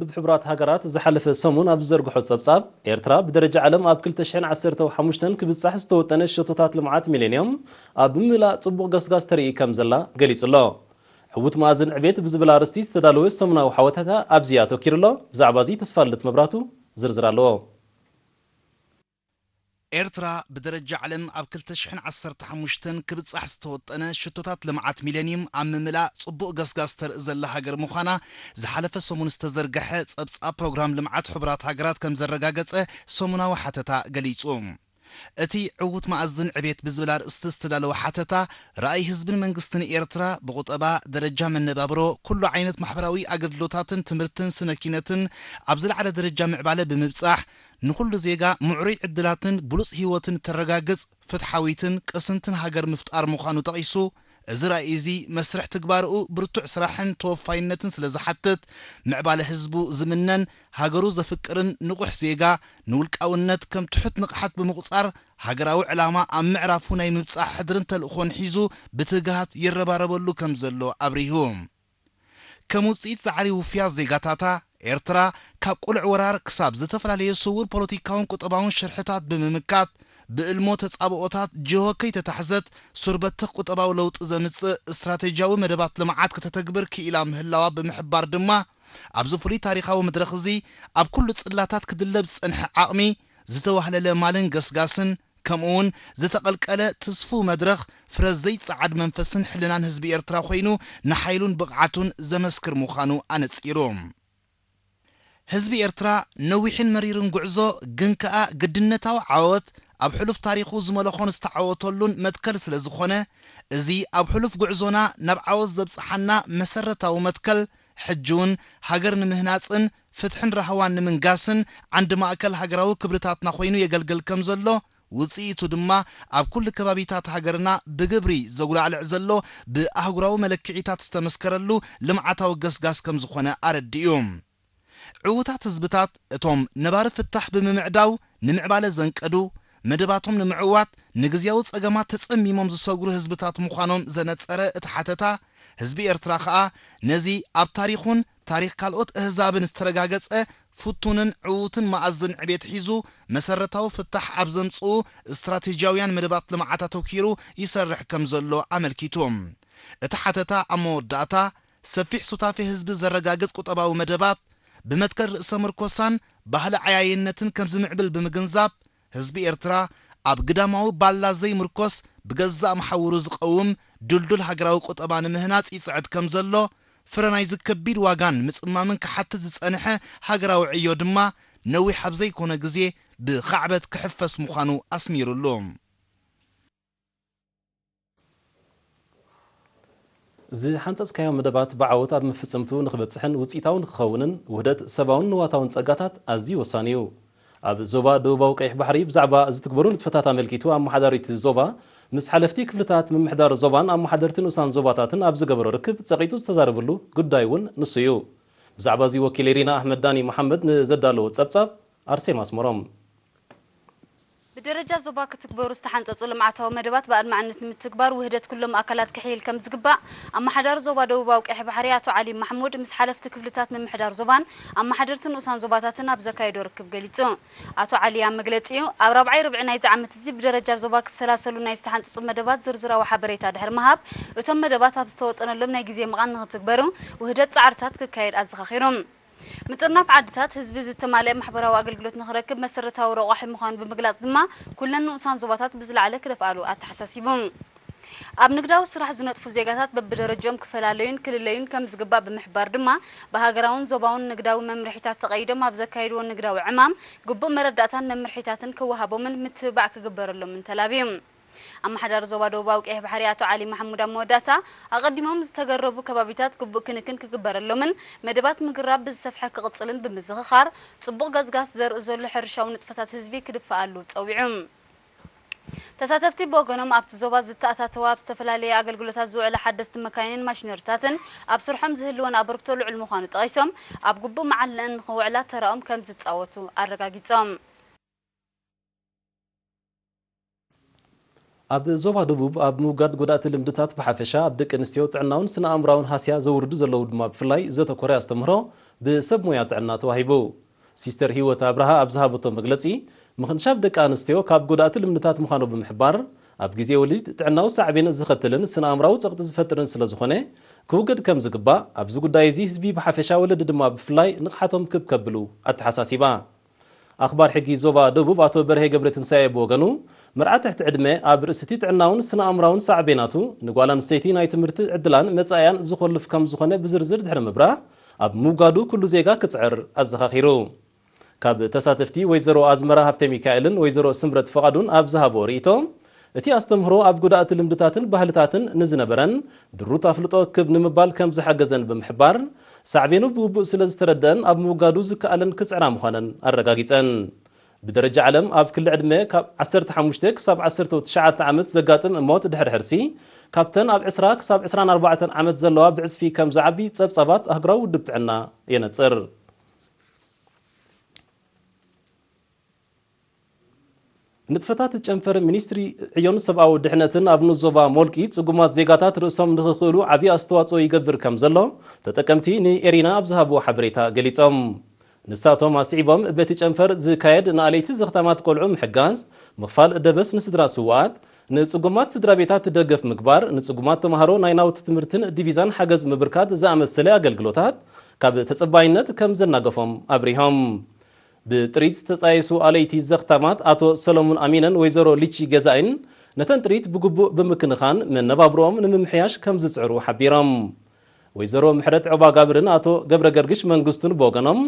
ውድብ ሕቡራት ሃገራት ዝሓለፈ ሰሙን ኣብ ዝዘርግሖ ጸብጻብ፣ ኤርትራ ብደረጃ ዓለም ኣብ ክልተ ሽሕን ዓሰርተ ሓሙሽተን ክብጻሕ ዝተወጠነ ሸቶታት ልምዓት ሚሌንዮም ኣብ ምምላእ ጽቡቕ ገስጋስ ተርኢ ከም ዘላ ገሊጹ ኣሎ። ዕዉት መኣዝን ዕቤት ብዝብል ኣርእስቲ ዝተዳለወ ሰሙናዊ ሓተታ ኣብዚ ኣተኪሩ ኣሎ። ብዛዕባ እዚ ተስፋልደት መብራቱ ዝርዝር ኣለዎ። ኤርትራ ብደረጃ ዓለም ኣብ ክልተ ሽሕን ዓሰርተ ሓሙሽተን ክብጻሕ ዝተወጠነ ሽቶታት ልምዓት ሚሌንዩም ኣብ ምምላእ ጽቡቕ ገስጋስ ተርኢ ዘላ ሃገር ምዃና ዝሓለፈ ሰሙን ዝተዘርግሐ ጸብጻብ ፕሮግራም ልምዓት ሕቡራት ሃገራት ከም ዘረጋገጸ ሰሙናዊ ሓተታ ገሊጹ። እቲ ዕዉት መኣዝን ዕቤት ብዝብል ኣርእስቲ ዝተዳለወ ሓተታ፣ ራእይ ህዝብን መንግስትን ኤርትራ ብቁጠባ፣ ደረጃ መነባብሮ፣ ኩሉ ዓይነት ማሕበራዊ ኣገልግሎታትን ትምህርትን ስነ ኪነትን ኣብ ዝለዓለ ደረጃ ምዕባለ ብምብጻሕ፣ ንኹሉ ዜጋ ምዕሩይ ዕድላትን ብሉጽ ህይወትን ተረጋግጽ ፍትሓዊትን ቅስንትን ሃገር ምፍጣር ምዃኑ ጠቒሱ፣ እዚ ራእይ እዚ መስርሕ ትግባርኡ ብርቱዕ ስራሕን ተወፋይነትን ስለ ዝሓትት፣ ምዕባለ ህዝቡ ዝምነን ሃገሩ ዘፍቅርን ንቑሕ ዜጋ፣ ንውልቃውነት ከም ትሑት ንቕሓት ብምቑጻር፣ ሃገራዊ ዕላማ ኣብ ምዕራፉ ናይ ምብጻሕ ሕድርን ተልእኾን ሒዙ ብትግሃት ይረባረበሉ ከም ዘሎ ኣብሪሁ። ከም ውጽኢት ጻዕሪ ውፉያት ዜጋታታ፣ ኤርትራ ካብ ቅሉዕ ወራር ክሳብ ዝተፈላለየ ስዉር ፖለቲካውን ቁጠባውን ሽርሕታት ብምምካት፣ ብእልሞ ተጻብኦታት ጅሆ ከይተታሕዘት፣ ሱር በተኽ ቁጠባዊ ለውጢ ዘምጽእ ስትራተጂያዊ መደባት ልምዓት ከተተግብር ክኢላ ምህላዋ ብምሕባር ድማ፣ ኣብዚ ፍሉይ ታሪኻዊ መድረኽ እዚ ኣብ ኩሉ ጽላታት ክድለብ ዝጸንሐ ዓቕሚ፣ ዝተዋህለለ ማልን ገስጋስን፣ ከምኡውን ዝተቐልቀለ ትስፉው መድረኽ ፍረ ዘይጸዓድ መንፈስን ሕልናን ህዝቢ ኤርትራ ኮይኑ ንሓይሉን ብቕዓቱን ዘመስክር ምዃኑ ኣነጺሩ። ህዝቢ ኤርትራ ነዊሕን መሪርን ጉዕዞ ግን ከኣ ግድነታዊ ዓወት ኣብ ሕሉፍ ታሪኹ ዝመለኾን ዝተዓወተሉን መትከል ስለ ዝኾነ፣ እዚ ኣብ ሕሉፍ ጉዕዞና ናብ ዓወት ዘብጽሓና መሰረታዊ መትከል ሕጂ እውን ሃገር ንምህናጽን ፍትሕን ራህዋን ንምንጋስን ዓንዲ ማእከል ሃገራዊ ክብርታትና ኮይኑ የገልግል ከም ዘሎ፣ ውጽኢቱ ድማ ኣብ ኩሉ ከባቢታት ሃገርና ብግብሪ ዘጉላዕልዕ ዘሎ ብኣህጉራዊ መለክዒታት ዝተመስከረሉ ልምዓታዊ ገስጋስ ከም ዝኾነ ኣረዲኡ። ዕዉታት ህዝብታት እቶም ነባሪ ፍታሕ ብምምዕዳው ንምዕባለ ዘንቀዱ፣ መደባቶም ንምዕዋት ንግዝያዊ ጸገማት ተጸሚሞም ዝሰግሩ ህዝብታት ምዃኖም ዘነጸረ እቲ ሓተታ፣ ህዝቢ ኤርትራ ከኣ ነዚ ኣብ ታሪኹን ታሪኽ ካልኦት ኣህዛብን ዝተረጋገጸ ፍቱንን ዕዉትን መኣዝን ዕቤት ሒዙ መሰረታዊ ፍታሕ ኣብ ዘምጽኡ ስትራቴጂያውያን መደባት ልምዓት ኣተኲሩ ይሰርሕ ከም ዘሎ ኣመልኪቱ። እቲ ሓተታ ኣብ መወዳእታ፣ ሰፊሕ ሱታፌ ህዝቢ ዘረጋግጽ ቁጠባዊ መደባት፣ ብመትከል ርእሰ ምርኮሳን ባህሊ ዓያይነትን ከም ዝምዕብል ብምግንዛብ፣ ህዝቢ ኤርትራ ኣብ ግዳማዊ ባላ ዘይምርኮስ ብገዛእ መሓውሩ ዝቐውም ድልዱል ሃገራዊ ቁጠባ ንምህናጽ ይጽዕት ከም ዘሎ፣ ፍረ ናይዚ ከቢድ ዋጋን ምጽማምን ክሓትት ዝጸንሐ ሃገራዊ ዕዮ ድማ ነዊሕ ኣብ ዘይኮነ ግዜ ብኻዕበት ክሕፈስ ምዃኑ ኣስሚሩሉ። ዝሓንጸጽካዮ መደባት ብዓወት ኣብ ምፍጽምቱ ንኽበጽሕን ውጽኢታዊ ንኽኸውንን ውህደት ሰባውን ንዋታውን ጸጋታት ኣዝዩ ወሳኒ እዩ። ኣብ ዞባ ደቡባዊ ቀይሕ ባሕሪ ብዛዕባ ዝትግበሩ ንጥፈታት ኣመልኪቱ ኣመሓዳሪት ዞባ ምስ ሓለፍቲ ክፍልታት ምምሕዳር ዞባን ኣመሓደርቲ ንኡሳን ዞባታትን ኣብ ዝገበሮ ርክብ ጸቒጡ ዝተዛረበሉ ጉዳይ እውን ንሱ እዩ። ብዛዕባ እዚ ወኪል ሪና ኣሕመድ ዳኒ መሓመድ ንዘዳለዎ ጸብጻብ ኣርሴማ ኣስመሮም። ብደረጃ ዞባ ክትግበሩ ዝተሓንጸጹ ልምዓታዊ መደባት ብኣድማዕነት ንምትግባር ውህደት ኩሎም ኣካላት ክሕይል ከም ዝግባእ ኣመሓዳሪ ዞባ ደቡባዊ ቀይሕ ባሕሪ ኣቶ ዓሊ ማሕሙድ ምስ ሓለፍቲ ክፍልታት ምምሕዳር ዞባን ኣመሓደርቲ ንኡሳን ዞባታትን ኣብ ዘካየዶ ርክብ ገሊጹ። ኣቶ ዓሊ ኣብ መግለጺኡ፣ ኣብ ራብዓይ ርብዒ ናይዚ ዓመት እዚ ብደረጃ ዞባ ክሰላሰሉ ናይ ዝተሓንጸጹ መደባት ዝርዝራዊ ሓበሬታ ድሕሪ ምሃብ፣ እቶም መደባት ኣብ ዝተወጠነሎም ናይ ግዜ መቓን ንኽትግበሩ ውህደት ጻዕርታት ክካየድ ኣዘኻኺሩ። ምጥርናፍ ዓድታት ህዝቢ ዝተማልአ ማሕበራዊ ኣገልግሎት ንኽረክብ መሰረታዊ ረቋሒ ምዃኑ ብምግላጽ ድማ፣ ኩለን ንኡሳን ዞባታት ብዝለዓለ ክደፍኣሉ ኣተሓሳሲቡ። ኣብ ንግዳዊ ስራሕ ዝነጥፉ ዜጋታት በብደረጃኦም ክፈላለዩን ክልለዩን ከም ዝግባእ ብምሕባር ድማ፣ ብሃገራውን ዞባውን ንግዳዊ መምርሒታት ተቐይዶም ኣብ ዘካይድዎ ንግዳዊ ዕማም ግቡእ መረዳእታን መምርሒታትን ክወሃቦምን ምትብባዕ ክግበረሎምን ተላብዩ። ኣመሓዳሪ ዞባ ደቡባዊ ቀይሕ ባሕሪ ኣቶ ዓሊ ማሕሙድ ኣብ መወዳእታ፣ ኣቐዲሞም ዝተገረቡ ከባቢታት ግቡእ ክንክን ክግበረሎምን መደባት ምግራብ ብዝሰፍሐ ክቕጽልን ብምዝኽኻር፣ ጽቡቕ ገስጋስ ዘርኢ ዘሎ ሕርሻዊ ንጥፈታት ህዝቢ ክድፈኣሉ ጸዊዑ። ተሳተፍቲ ብወገኖም፣ ኣብቲ ዞባ ዝተኣታተዋ ኣብ ዝተፈላለየ ኣገልግሎታት ዝውዕላ ሓደስቲ መካይንን ማሽነሪታትን ኣብ ስርሖም ዝህልወን ኣበርክቶ ልዑል ምዃኑ ጠቒሶም፣ ኣብ ግቡእ መዓልነአን ንኽውዕላ ተራኦም ከም ዝጻወቱ ኣረጋጊጾም። ኣብ ዞባ ደቡብ ኣብ ምውጋድ ጎዳእቲ ልምድታት ብሓፈሻ፣ ኣብ ደቂ ኣንስትዮ ጥዕናውን ስነ ኣእምራውን ሃስያ ዘውርዱ ዘለዉ ድማ ብፍላይ ዘተኮረ ኣስተምህሮ ብሰብ ሞያ ጥዕና ተዋሂቡ። ሲስተር ህይወት ኣብርሃ ኣብ ዝሃበቶ መግለጺ፣ ምኽንሻብ ደቂ ኣንስትዮ ካብ ጎዳእቲ ልምድታት ምዃኑ ብምሕባር፣ ኣብ ግዜ ወሊድ ጥዕናዊ ሳዕቤን ዝኸትልን ስነ ኣእምራዊ ጸቕጢ ዝፈጥርን ስለ ዝኾነ፣ ክውገድ ከም ዝግባእ፣ ኣብዚ ጉዳይ እዚ ህዝቢ ብሓፈሻ ወለዲ ድማ ብፍላይ ንቕሓቶም ክብ ከብሉ ኣተሓሳሲባ። ኣኽባር ሕጊ ዞባ ደቡብ ኣቶ በርሄ ገብረትንሳኤ ብወገኑ፣ መርዓ ትሕቲ ዕድመ ኣብ ርእሲቲ ጥዕናውን ስነ ኣእምራውን ሳዕቤናቱ ንጓል ኣንስተይቲ ናይ ትምህርቲ ዕድላን መጻእያን ዝኾልፍ ከም ዝኾነ ብዝርዝር ድሕሪ ምብራህ፣ ኣብ ምውጋዱ ኩሉ ዜጋ ክጽዕር ኣዘኻኺሩ። ካብ ተሳተፍቲ ወይዘሮ ኣዝመራ ሃብተ ሚካኤልን ወይዘሮ ስምረት ፍቓዱን ኣብ ዝሃቦ ርእይቶ፣ እቲ ኣስተምህሮ ኣብ ጎዳእቲ ልምድታትን ባህልታትን ንዝነበረን ድሩት ኣፍልጦ ክብ ንምባል ከም ዝሓገዘን ብምሕባር፣ ሳዕቤኑ ብግቡእ ስለ ዝተረደአን ኣብ ምውጋዱ ዝከኣለን ክጽዕራ ምዃነን ኣረጋጊጸን። ብደረጃ ዓለም ኣብ ክሊ ዕድመ ካብ ዓሰርተ ሓሙሽተ ክሳብ ዓሰርተ ትሽዓተ ዓመት ዘጋጥም ሞት ድሕሪ ሕርሲ፣ ካብተን ኣብ ዕስራ ክሳብ ዕስራን ኣርባዕተን ዓመት ዘለዋ ብዕጽፊ ከም ዝዓቢ ጸብጻባት ኣህጉራዊ ውድብ ጥዕና የነጽር። ንጥፈታት ጨንፈር ሚኒስትሪ ዕዮን ሰብኣዊ ድሕነትን ኣብ ንኡስ ዞባ ሞልቂ ጽጉማት ዜጋታት ርእሶም ንኽኽእሉ ዓቢ ኣስተዋጽኦ ይገብር ከም ዘሎ ተጠቀምቲ ንኤሪና ኣብ ዝሃብዎ ሓበሬታ ገሊጾም። ንሳቶም ኣስዒቦም፣ በቲ ጨንፈር ዝካየድ ንኣለይቲ ዘኽታማት ቆልዑ ምሕጋዝ፣ ምኽፋል ደበስ ንስድራ ስውኣት፣ ንጽጉማት ስድራ ቤታት ደገፍ ምግባር፣ ንጽጉማት ተምሃሮ ናይ ናውቲ ትምህርትን ዲቪዛን ሓገዝ ምብርካት ዝኣመሰለ ኣገልግሎታት ካብ ተጸባይነት ከም ዘናገፎም ኣብሪሆም። ብጥሪት ዝተጻየሱ ኣለይቲ ዘኽታማት ኣቶ ሰለሙን ኣሚነን ወይዘሮ ሊቺ ገዛኢን፣ ነተን ጥሪት ብግቡእ ብምክንኻን መነባብሮኦም ንምምሕያሽ ከም ዝጽዕሩ ሓቢሮም። ወይዘሮ ምሕረት ዑባጋብርን ኣቶ ገብረ ገርግሽ መንግስቱን ብወገኖም፣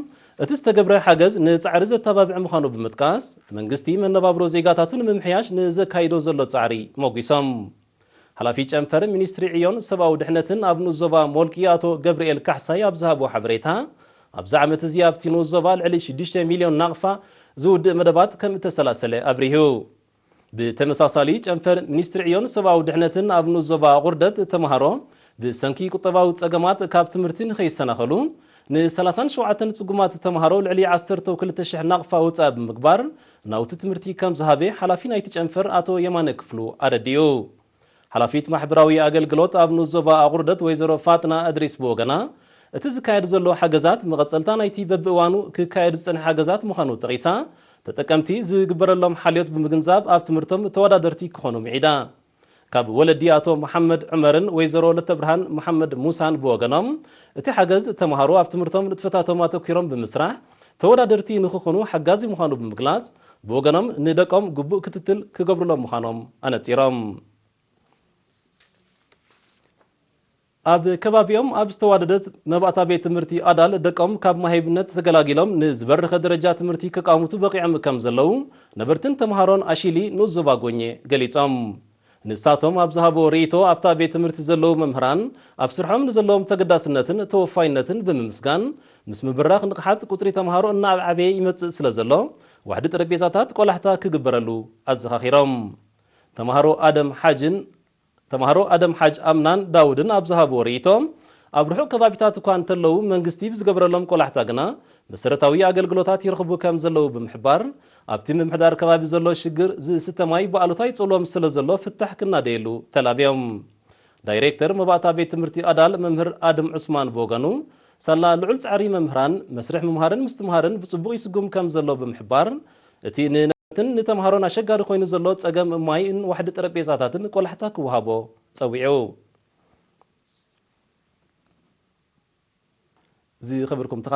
እቲ ዝተገብረ ሓገዝ ንጻዕሪ ዘተባብዕ ምዃኑ ብምጥቃስ፣ መንግስቲ መነባብሮ ዜጋታቱ ንምምሕያሽ ንዘካይዶ ዘሎ ጻዕሪ ሞጒሶም። ሓላፊ ጨንፈር ሚኒስትሪ ዕዮን ሰብኣዊ ድሕነትን ኣብ ንኡስ ዞባ ሞልቂ ኣቶ ገብርኤል ካሕሳይ ኣብ ዝሃቦ ሓበሬታ፣ ኣብዚ ዓመት እዚ ኣብቲ ንኡስ ዞባ ልዕሊ ሽዱሽተ ሚልዮን ናቕፋ ዝውድእ መደባት ከም እተሰላሰለ ኣብሪሁ። ብተመሳሳሊ፣ ጨንፈር ሚኒስትሪ ዕዮን ሰብኣዊ ድሕነትን ኣብ ንኡስ ዞባ ኣቑርደት ተምሃሮ ብሰንኪ ቁጠባዊ ጸገማት ካብ ትምህርቲ ንኸይሰናኸሉ፣ ን ሰላሳን ሸውዓተን ጽጉማት ተምሃሮ ልዕሊ ዓሰርተ ክልተ ሽሕ ናቕፋ ወጻኢ ብምግባር ናውቲ ትምህርቲ ከም ዝሃበ ሓላፊ ናይቲ ጨንፈር ኣቶ የማነ ክፍሉ ኣረዲኡ። ሓላፊት ማሕበራዊ ኣገልግሎት ኣብ ንኡስ ዞባ ኣቑርደት ወይዘሮ ፋጥና እድሪስ ብወገና፣ እቲ ዝካየድ ዘሎ ሓገዛት መቐጸልታ ናይቲ በብእዋኑ ክካየድ ዝጸንሐ ሓገዛት ምዃኑ ጠቒሳ፣ ተጠቀምቲ ዝግበረሎም ሓልዮት ብምግንዛብ ኣብ ትምህርቶም ተወዳደርቲ ክኾኑ ምዒዳ። ካብ ወለዲ ኣቶ መሓመድ ዑመርን ወይዘሮ ለተብርሃን መሓመድ ሙሳን ብወገኖም፣ እቲ ሓገዝ ተምሃሮ ኣብ ትምህርቶም ንጥፈታቶም ኣተኲሮም ብምስራሕ ተወዳደርቲ ንኽኾኑ ሓጋዚ ምዃኑ ብምግላጽ፣ ብወገኖም ንደቆም ግቡእ ክትትል ክገብሩሎም ምዃኖም ኣነጺሮም። ኣብ ከባቢኦም ኣብ ዝተዋደደት መባእታ ቤት ትምህርቲ ኣዳል ደቆም ካብ ማሂብነት ተገላጊሎም ንዝበረኸ ደረጃ ትምህርቲ ከቃምቱ በቒዖም ከም ዘለዉ ነበርትን ተምሃሮን ኣሺሊ ንኡስ ዞባ ጎኘ ገሊጾም። ንሳቶም ኣብ ዝሃቦ ርእይቶ፣ ኣብታ ቤት ትምህርቲ ዘለዉ መምህራን ኣብ ስርሖም ንዘለዎም ተገዳስነትን ተወፋይነትን ብምምስጋን፣ ምስ ምብራኽ ንቕሓት ቁጽሪ ተምሃሮ እናዓብዓበየ ይመጽእ ስለ ዘሎ፣ ዋሕዲ ጠረጴዛታት ቆላሕታ ክግበረሉ ኣዘኻኺሮም። ተምሃሮ ኣደም ሓጅን ተምሃሮ ኣደም ሓጅ ኣምናን ዳውድን ኣብ ዝሃብዎ ርእይቶ፣ ኣብ ርሑቕ ከባቢታት እኳ እንተለዉ መንግስቲ ብዝገበረሎም ቆላሕታ ግና መሰረታዊ ኣገልግሎታት ይረኽቡ ከም ዘለዉ ብምሕባር፣ ኣብቲ ምምሕዳር ከባቢ ዘሎ ሽግር ዝስተ ማይ ብኣሉታ ይጽልዎም ስለ ዘሎ ፍታሕ ክናደየሉ ተላብዮም። ዳይሬክተር መባእታ ቤት ትምህርቲ ኣዳል መምህር ኣድም ዑስማን ብወገኑ፣ ሳላ ልዑል ጻዕሪ መምህራን መስርሕ ምምሃርን ምስትምሃርን ብጽቡቕ ይስጉም ከም ዘሎ ብምሕባር፣ እቲ ንነትን ንተምሃሮን ኣሸጋሪ ኮይኑ ዘሎ ጸገም ማይን ዋሕዲ ጠረጴዛታትን ቆላሕታ ክወሃቦ ጸዊዑ። ዝኸበርኩም ተኸታተልቲ